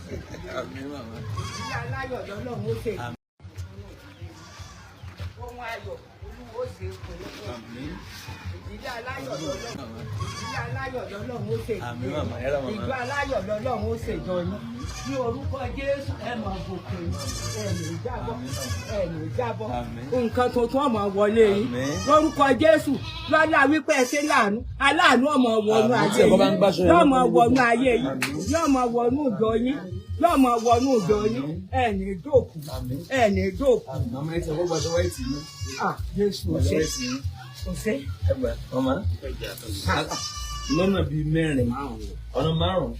Àmín, màmá. Ìdílé aláyọ̀ lọ́lọ́run ó ṣe. Ohun ayọ̀ Olúwa ó ṣe fún yín. Àmín. Ìdílé aláyọ̀ lọ́lọ́run, ìdílé aláyọ̀ lọ́lọ́run ó ṣe. Àmín, màmá. Ẹ rà, màmá. Ìjọ aláyọ̀ lọ́lọ́run ó ṣèjọ yín. Ní orúkọ Jésù, ẹ máa gòkè, ẹ ní jábọ́, ẹ ní jábọ́. Àmín. Nǹkan tuntun ọmọ wọlé yín. Àmín. Lórúkọ Jésù, lọ́lá wípé ẹ ṣe láàánú, aláàánú ọmọ wọnú Àmín. ayé Tí ẹ̀kọ́ bá ń yín, gbàṣọ yẹn yóò máa lọ́kùnrin. wọnú ayé yín, Àmín. yóò máa wọnú ìjọ yín, yóò máa wọnú ìjọ yín. Ẹ ní dòkú. Àmín. Ẹ ní dòkú. Àmín. Màmá, ẹ ti ọkọ gbàṣọ white yín. Ah, Jésù, Gbàṣọ ṣe white yín. kò ṣe. Ẹ gbà, màmá. Lọ́nà bíi mẹ́rin, ọ̀nà márùn-ún.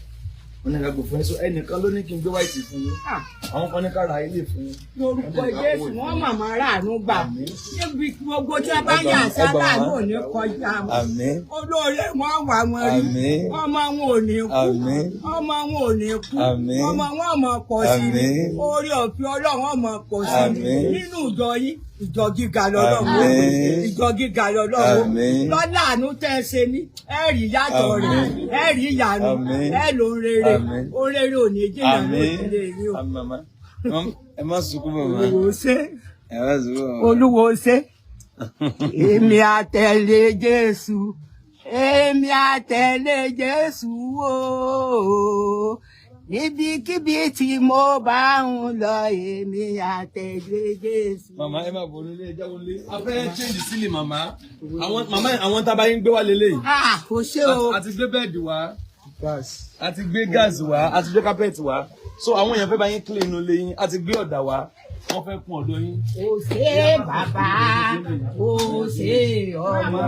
Wọ́n ní ká gbò fún yín. So ẹnìkan ló ní kí n gbé white fún yín. Ah. Àwọn kan ní ká ra ilé fún yín. Lórúkọ Jésù, wọn màmá ráàánú gbà. Àmín. Níbi gbogbo tí wọn bá yà sí, Ẹgbà, aláàánú màmá. ò ní kọjá wọn. Àmín. Olóore wọn wà wọn rí. Àmín. Ọmọ wọn ò ní kú. Àmín. Ọmọ wọn ò ní kú. Àmín. Ọmọ wọn ọmọ pọ̀ sí i. Àmín. Orí ọ̀fẹ́ Ọlọ́run ọmọ pọ̀ sí i. Àmín. Nínú ìjọ yín, ìjọ gíga lọ́lọ́run. Àmín. Ìjọ gíga lọ́lọ́run. Àmín. Lọ́lá àánú tẹ́ ẹ ṣe ní, ẹ rí yàtọ̀ rẹ̀. Àmín. Ẹ rí ìyanu. Àmín. Ẹ lò ń rere. Àmín. Ó rere ò ní jìnnà Àmín. lóde yìí o. Àmín, màmá. Ẹ má sunkún, màmá. Olúwo ṣe. Ẹ má sunkún, màmá. Olúwo ṣe. Èmi àtẹ̀lé Jésù, èmi àtẹ̀lé Jésù o, níbikíbi tí mo bá ń lọ, èmi àtẹ̀lé Jésù. Màmá, ẹ máa bọ̀ nílé, ẹ jáwọ́ nílé. A fẹ́ change ceiling, màmá. Àwọn màmá, àwọn tá a bá yín gbé wá lélẹ̀. Ah, kò ṣe o. A ti gbé bed wá. A ti gbé gas wá. A ti gbé carpet wá. So àwọn èèyàn fẹ́ bá yín clean inú ilé yín. A ti gbé ọ̀dà wá. Wọ́n fẹ́ kún ọ̀dọ̀ yín. Kò ṣe bàbá, kò ṣe ọmọ.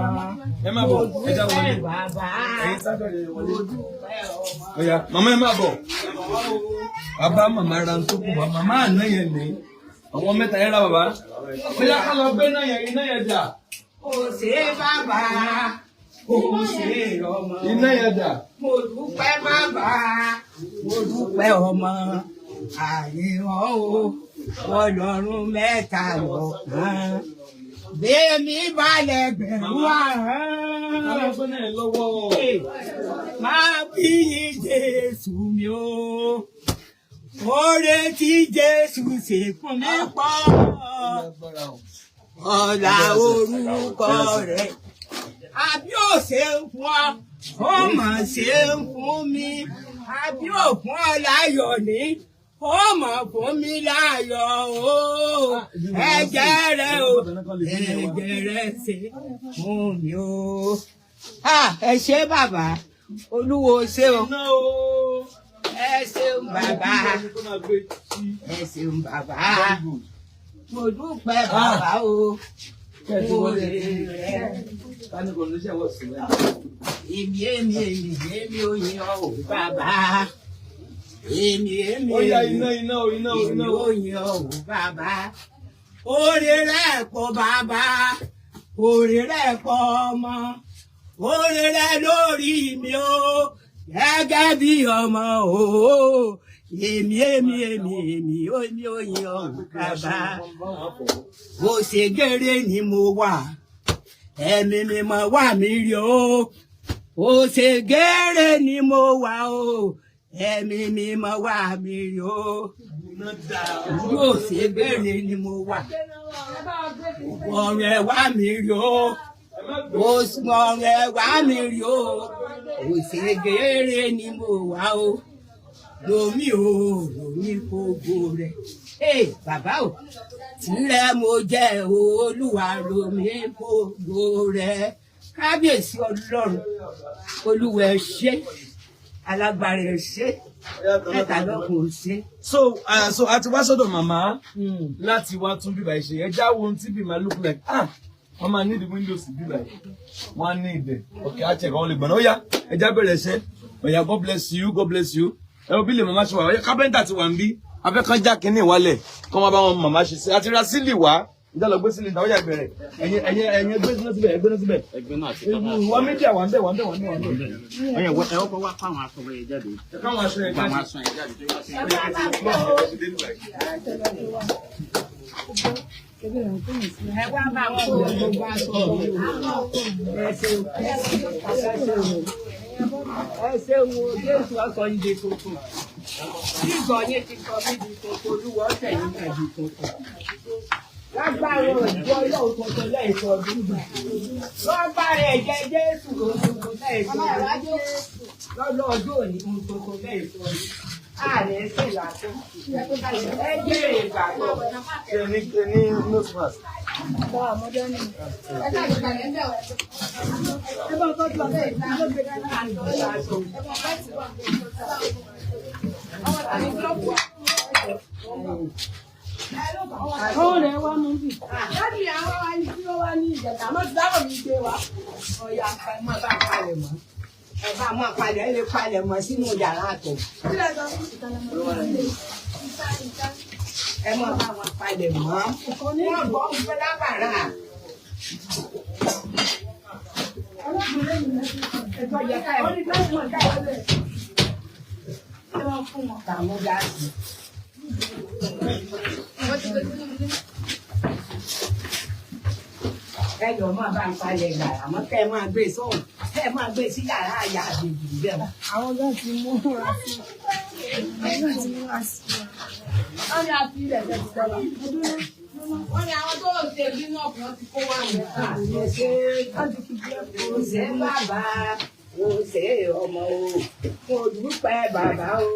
Ẹ má bọ̀, ẹ já wọlé. Mo dúpẹ́ bàbá. Ẹ̀yin sábẹ̀ lè wọlé. Mo dúpẹ́ ọmọ. Ọ̀yá, màmá, ẹ má bọ̀. Bàbá, màmá ra ń tó kù wá. Màmá àná yẹn ní. Àwọn mẹ́ta yẹn rà, bàbá. Ọ̀yá, ká lọ gbé iná yẹn, iná yẹn dà. Kò ṣe bàbá, kò ṣe ọmọ. Iná yẹn dà. Mo dúpẹ́ bàbá, mo dúpẹ́ ọmọ. Àyìnbó o, Ọlọ́run mẹ́ta lọ́kàn. Bẹ́ẹ̀ni balẹ̀ gbẹ̀rún àrán. Ká lọ gbé náà lọ́wọ́. Máa bí yín Jésù mi o. Oore tí Jésù ṣe fún mi pọ̀. Ọlá orúkọ rẹ̀. Àbí ò ṣe ń fún ọ, ó mà ṣe ń fún mi. Àbí ò fún ọ láyọ̀ ní, ó mà fún mi láyọ̀ o. Ẹ̀jẹ̀ rẹ̀ o, ẹ̀jẹ̀ rẹ̀ ṣe fún mi o. Ah, ẹ ṣé bàbá, Olúwo ṣé o. Iná o. Ẹ ṣeun bàbá, ẹ ṣeun bàbá. Mo dúpẹ́ bàbá o. Oore rẹ̀. Tani kò ní ṣe wọ́n sí náà. Èmi, èmi, èmi, èmi ò yìn ọ́ o bàbá. Èmi, èmi, Ó yá, èmi, iná, iná o, iná o, èmi iná o. ò yìn ọ́ o bàbá. Oore rẹ̀ pọ̀ bàbá, oore rẹ̀ pọ̀ ọmọ, oore rẹ̀ lórí mi o, gẹ́gẹ́ bí ọmọ o. Èmi, èmi, èmi, èmi, èmi ò yìn ọ́ o bàbá. Bó ṣe gèrè ni mo wà, Ẹ̀mí Mímọ́ wà mí rí o. Ó ṣe gèrè ni mo wà o, Ẹ̀mí Mímọ́ wà mí rí o. Yóò ṣe gèrè ni mo wà, ọ̀rẹ́ wà mí rí o, ọ̀rẹ́ wà mí rí o. Ó ṣe gèrè ni mo wà o, lomi o, lomi gbogbo rẹ. Ee bàbá o, tìrẹ mo jẹ́ o, Olúwa, lomi gbogbo rẹ. Kábíyèsí Ọlọ́run, Olúwa, ẹ ṣé, alágbára, ẹ ṣé, mẹ́ta lọ́kùn ò ṣe. So a ti wá sọ́dọ̀ màmá láti wá tún bíbá yìí ṣe. Ẹ já wo ohun tí bíbá look like. Ah, wọ́n máa ní the windows bíbá yìí. Wọ́n á ní ìdẹ̀. Okay, á check àwọn lè gbọ̀nà. Ó yá, ẹ já bẹ̀rẹ̀ iṣẹ́. Ó yá, God bless you, God bless you. Ẹ wo bí lè màmá ṣe wà. Ó yá, kápẹ́ńtà ti wà ń bí. Afẹ́ kan já kínní wálẹ̀. Kọ́ máa bá wọn màmá ṣe sí. A ti ra ceiling wá. Ìjà lọ gbé ceiling náà, ó yá, bẹ̀rẹ̀. Ẹ̀yin, ẹ̀yin, ẹ̀yin gbé síná síbẹ̀, ẹ gbé náà síbẹ̀. Ẹgbẹ́ náà ti tọ́ka. Ìwọ mídíà, wà ń bẹ̀, wà ń bẹ̀, wà ń bẹ̀, wà ń bẹ̀. Ọyẹ, ẹ kọ́kọ́ wá káwọn aṣọ yẹn jáde. Ẹ káwọn aṣọ yẹn Káwọn jáde. aṣọ yẹn jáde tó yá sí. Ẹ wá máa kó gbogbo aṣọ mi o. Ẹ ṣeun, ẹ ṣeun, ẹ ṣeun o. Jésù ọsọ yìí di tuntun. Ìgbọ̀ yín ti sọ mí di tuntun, Olúwa ọ̀sẹ̀ yìí náà di tuntun. Lágbára òjò Ọlọ́run tuntun lẹ́yìn ọdún gbà. Lágbára ẹ̀jẹ̀ Jésù tuntun lẹ́yìn ọdún. Lọ́lọ́ ọdún òní ohun tuntun lẹ́yìn ọdún. Àní sí lásán. Ẹ jèrè ìgbàgbọ́. Ṣé ní ṣe ní nose mask? Ó rẹ̀ wá mú bì. Dábì àwọn wa ní tí ó wá ní ìjẹta, àmọ́ ti dábọ̀ mi gbé wa. Ọya ẹ má bá palẹ̀ mọ́. Ẹ bá máa palẹ̀, ẹ lè palẹ̀ mọ́ sínú yàrá àtọ̀. Ẹ má bá wọn palẹ̀ mọ́. Wọ́n gbọ́ ń fẹ́ lábàárà. Ẹjọ́ yẹ ká ẹ tàmú gáàsì. Ẹ jọ máa bá ń palẹ̀ yàrá mọ́ kẹ́ ẹ máa gbé sóhùn kẹ́ ẹ máa gbé sí yàrá àyà àbèjì bẹ́ẹ̀ mọ́. Àwọn gan ti mú ra sí. Àwọn gan ti mú ra sí. Wọ́n ní àfi ilẹ̀ tẹ̀ ti dọ́là. Wọ́n ní àwọn tó ń ṣe bí náà kàn ti kó wá ní. Ṣé ṣe bàbá o ṣe ọmọ o, mo dúpẹ́ bàbá o,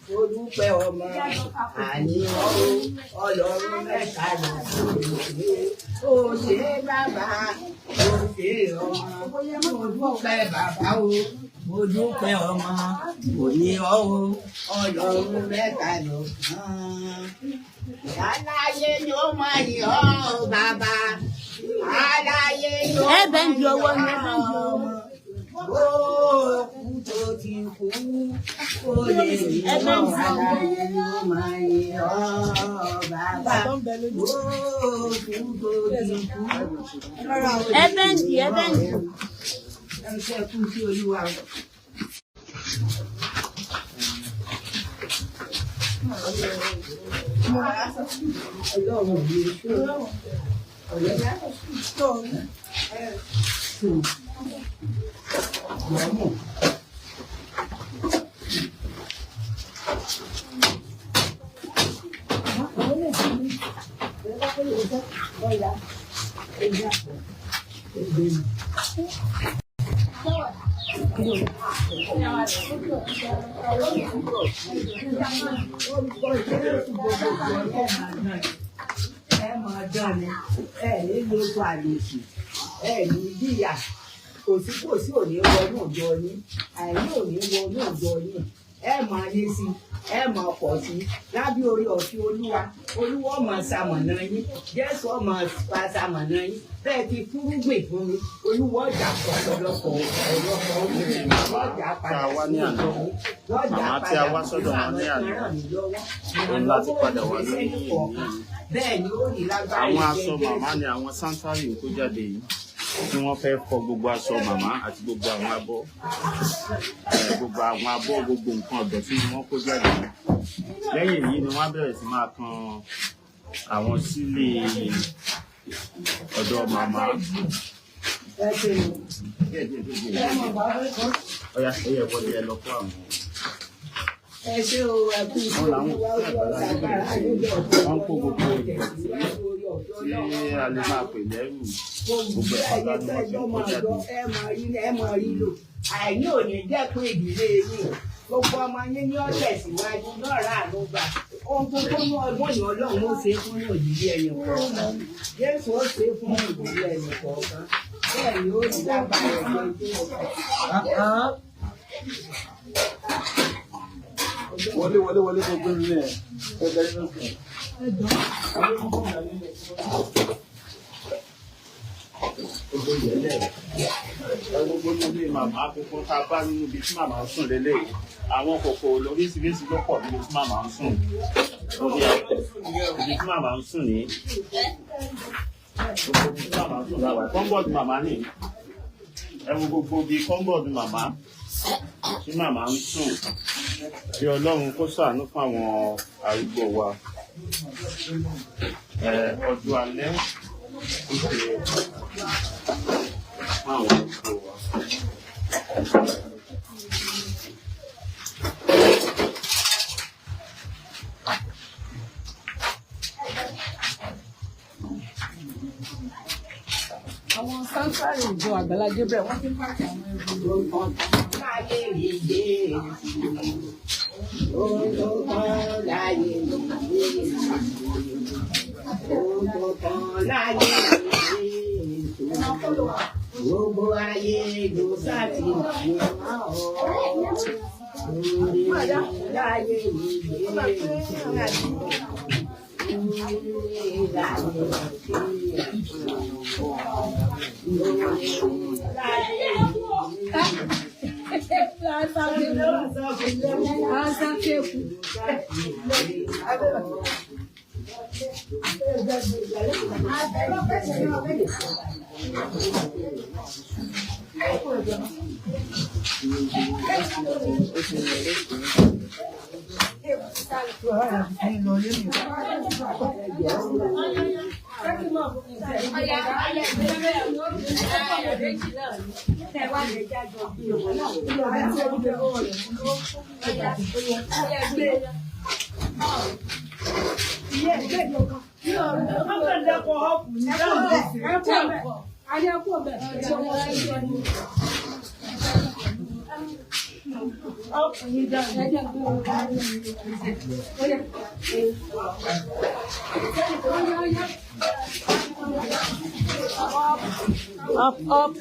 mo dúpẹ́ ọmọ, àní o, Ọlọ́run mẹ́ta ló o ṣe bàbá o ṣe ọmọ, mo dúpẹ́ bàbá o, mo dúpẹ́ ọmọ, òní o, Ọlọ́run mẹ́ta ló kàn. Aláyé yóò máa yìn ọ́ bàbá. Aláyé yóò Ẹ bẹ́ẹ̀ ń di ọwọ́ ni, ẹ bẹ́ẹ̀ ń di ọwọ́. Òkú tó ti kú, kò lè yìn Ẹ bẹ́ẹ̀ ń ọ́. di ọwọ́. Aláyé yóò máa yìn ọ́ bàbá. Òkú tó ti kú. Ẹ bẹ́ẹ̀ ń di, ẹ bẹ́ẹ̀ ń di. Ẹ ṣe kú sí Olúwa. Ọlọ́run mi ṣe ọ̀rẹ́ tó yọmù. Ẹ máa dán ni, ẹ ní lóko àlòsì, ẹ ní jìyà, kòsíkòsí ò ní wọnú ìjọ yín, àìní ò ní wọnú ìjọ yín. Ẹ máa lé sí i, ẹ máa pọ̀ sí i lábẹ́ orí ọ̀fin Olúwa. Olúwa ó máa ṣamọ̀nà yín, Jésù ó máa pa ṣamọ̀nà yín. Bẹ́ẹ̀ ti fúrúgbìn fún mi, Olúwa ọjà ọ̀pọ̀lọpọ̀ ọ̀pọ̀lọpọ̀ ọjà padà Tá a wá ní àná. lọ́jà Màmá tí a wá sọ́dọ̀ wọn ní àná. Òun láti padà wá ní ìlú. Bẹ́ẹ̀ ni ó ní lágbára Àwọn aṣọ ìjẹ màmá ni àwọn sáńtárì kó jáde yìí tí wọ́n fẹ́ fọ gbogbo aṣọ màmá àti gbogbo àwọn abọ́, gbogbo àwọn abọ́, gbogbo nǹkan ọ̀dọ̀tí ni wọ́n kó jáde. Lẹ́yìn èyí ni wọ́n á bẹ̀rẹ̀ sí máa kan àwọn sílé ọ̀dọ̀ màmá. Díẹ̀, díẹ̀, díẹ̀, díẹ̀. Ọ̀yá, ó yẹ wọlé, ẹ lọ kó àwọn. Ẹ ṣé o, ẹ kú Wọ́n làwọn òṣìṣẹ́ àgbàlá yìí bẹ̀rẹ̀ sí wọ́n kó gbogbo ìdọ̀tí tí a lè máa pè lẹ́rù, gbogbo ẹ̀ pátá ni wọ́n ti ń kó jáde. Ẹ máa rí, ẹ máa rí lò. Àìní ò ní jẹ́ pé ìdílé yín, gbogbo ọmọ yín ní ọ̀sẹ̀ síwájú náà ráàánú gbà. Ohun tuntun ní ọdún yìí, Ọlọ́run ó ṣe é fún òjìlé ẹ̀yìn kọ̀ọ̀kan, Jésù ó ṣe é fún òjìlé ẹ̀yìn kọ̀ọ̀kan. Bẹ́ẹ̀ ni ó ní lágbára ẹ̀jẹ̀ Jésù. Wọlé, wọlé, wọlé, gbogbo ilé ẹ̀. Ẹ bẹ̀rẹ̀ nose mask. Gbogbo ìyẹlẹ ẹ, gbogbo nílé màmá funfun tá a bá nínú ibi tí màmá ń sùn lélẹ́yìí, àwọn kòkòrò lóríṣiríṣi ló pọ̀ níbi tí màmá ń sùn. Lórí ibi tí màmá ń sùn ní gbogbo ibi tí màmá ń sùn láwà, cupboard màmá ní. Ẹ wo gbogbo ibi cupboard màmá tí màmá ń sùn. Bí Ọlọ́run kó ṣàánú fún àwọn arúgbó wa. Ẹ ọdún alẹ́ ó ṣe fún àwọn arúgbó wa. Àwọn sanctuary ìjọ Àgbàlá Gabriel wọ́n ti ń pààkì àwọn ẹrù wọn. Láyé mi Jésù, ohun tó tán láyé mi Jésù, ohun tó tán láyé mi Jésù, gbogbo ayé ló sáti mọ̀ ọ́. Oore láyé mi Jésù, oore láyé mi Jésù, oore láyé mi. Up, up.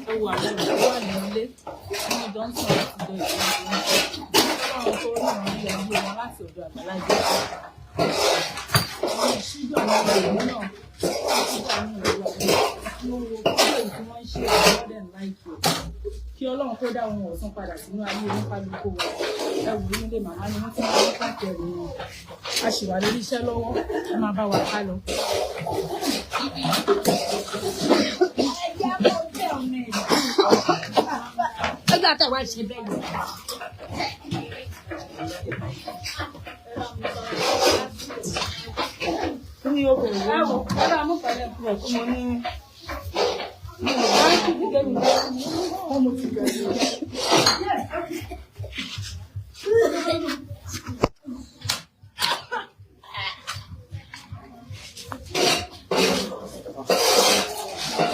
Ẹ wo àwọn ọ̀dọ́ wà nílé tí wọ́n jọ ń sọ̀rọ̀ láti jọ ìṣòro Ọlọ́run tó rí ìrìn ayé wọn láti ọ̀dọ̀ Àgbàlá Gabriel. Àwọn ìṣíjú àwọn ìlú náà ìṣíjú àwọn ìlú tí ó wo fídíò tí wọ́n ń ṣe ìwọ́dẹ̀ láìpẹ́. Kí Ọlọ́run kó dá ohun ọ̀tun padà sínú ayé oníkálukú wa. Ẹ wò ó nílé màmá ni wọ́n ti máa ń pàkẹ́ ẹ̀rù wọn. A ṣì wà lórí iṣẹ́ lọ́wọ́, ẹ máa bá wa ká lọ. Nígbà tá a wá ṣe bẹ́ẹ̀ ni. Ẹ wò ẹ bá mú pẹ̀lẹ́ kúrò kó mo ní. Báńkì gígé mi bẹ́ẹ̀ ni.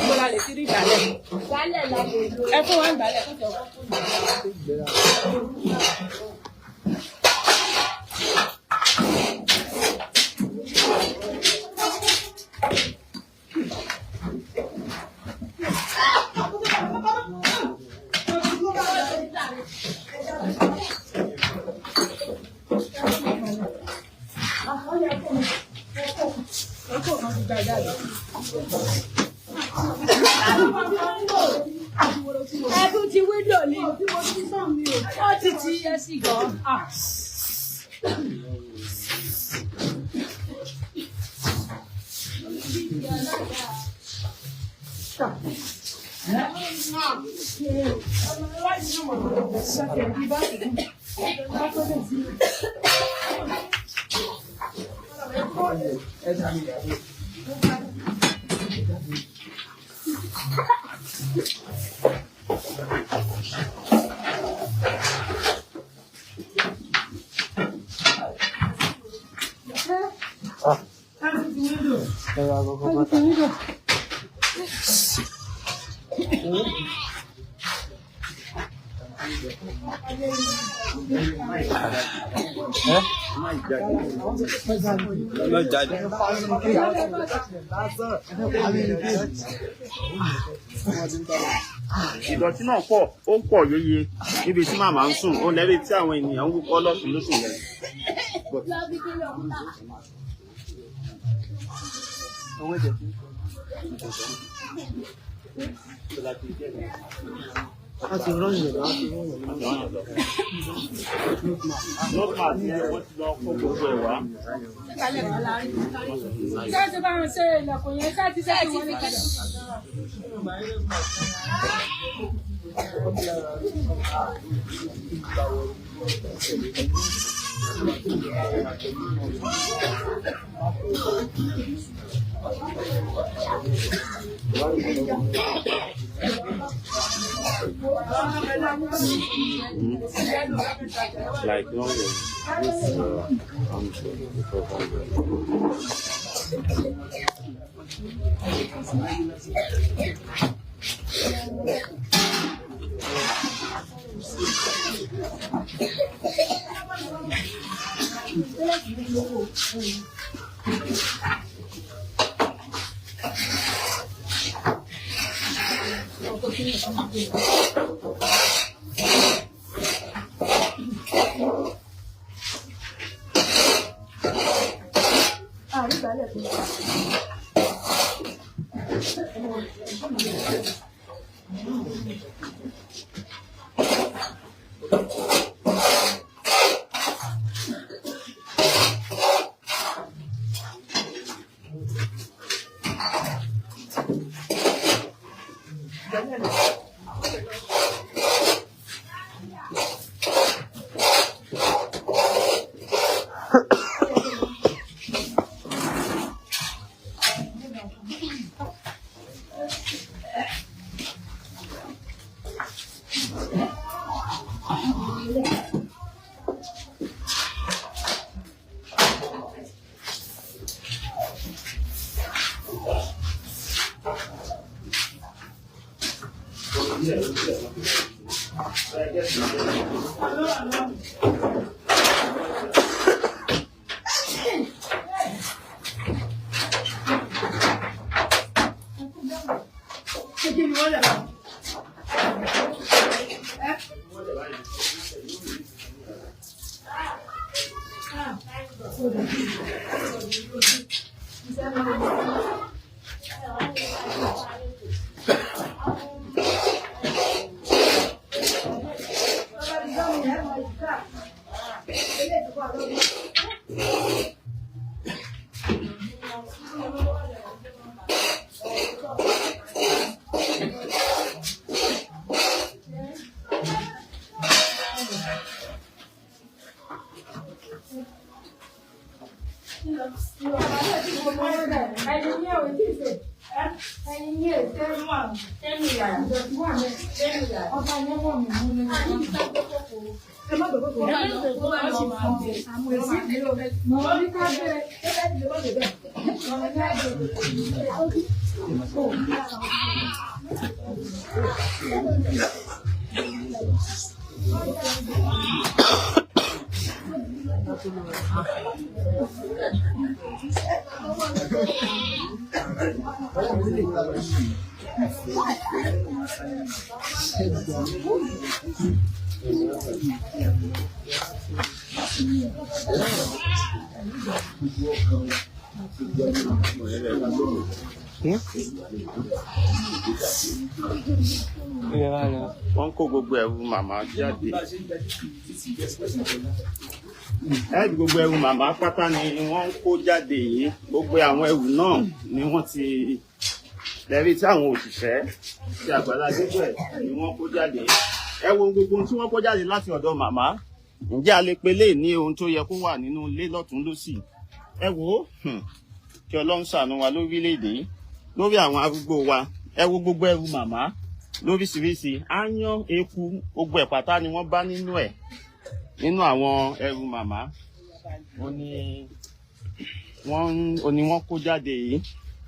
Mo la lè ti rí ìgbàlẹ̀. Ìgbálẹ̀ la lè lò. Ẹ fún wa ń gbàlẹ̀ kó tẹ̀ wọ́n fún mi. Ẹkún ti wíńdò ni. Ó ti ti yẹ sí gan. Ẹ má jáde. Ìdọ̀tí náà pọ̀, ó pọ̀ yeye níbi tí màmá ń sùn. Ó lẹ́rìí tí àwọn ènìyàn ń wúkọ́ lọ́tùn lósì yẹn. Nọ́ọ̀mà tí wọ́n ti lọ kó gbogbo ẹ̀ wá. Ṣé ti bá wọn ṣe ilẹ̀kùn yẹn? Ṣé ti ṣe ti wọlé padà? Like no, this Wọ́n kó gbogbo ẹrù màmá jáde. Ẹ gbogbo ẹrù màmá pátá ni wọ́n ń kó jáde yìí. Gbogbo àwọn ẹrù náà ni wọ́n ti lẹ́rí tí àwọn òṣìṣẹ́ ti Àgbàlá Gabriel ni wọ́n kó jáde. Ẹ wo gbogbo ohun tí wọ́n kó jáde láti ọ̀dọ̀ màmá. Ǹjẹ́ a lè pe lè ní ohun tó yẹ kó wà nínú ilé lọ́tún lósì? Ẹ wo, kí Ọlọ́run ṣàánú wa lórílẹ̀-èdè yìí, lórí àwọn arúgbó wa. Ẹ wo gbogbo ẹrù màmá lóríṣiríṣi, áyán, eku, gbogbo ẹ̀ pátá ni wọ́n bá nínú ẹ̀, nínú àwọn ẹrù màmá. Ó ní wọ́n ó ní wọ́n kó jáde yìí.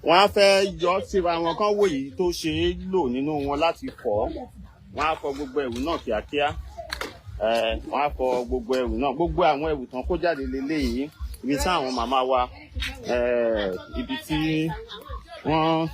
Wọ́n á fẹ́ yọ síra wọn kán wò yìí tó ṣe é lò nínú wọn láti fọ̀. Wọ́n á fọ gbogbo ẹrù náà kíákíá. Wọ́n á fọ gbogbo ẹrù náà, gbogbo àwọn ẹrù tán kó jáde leléyìí. Ibi tí àwọn màmá wa, ibi tí wọ́n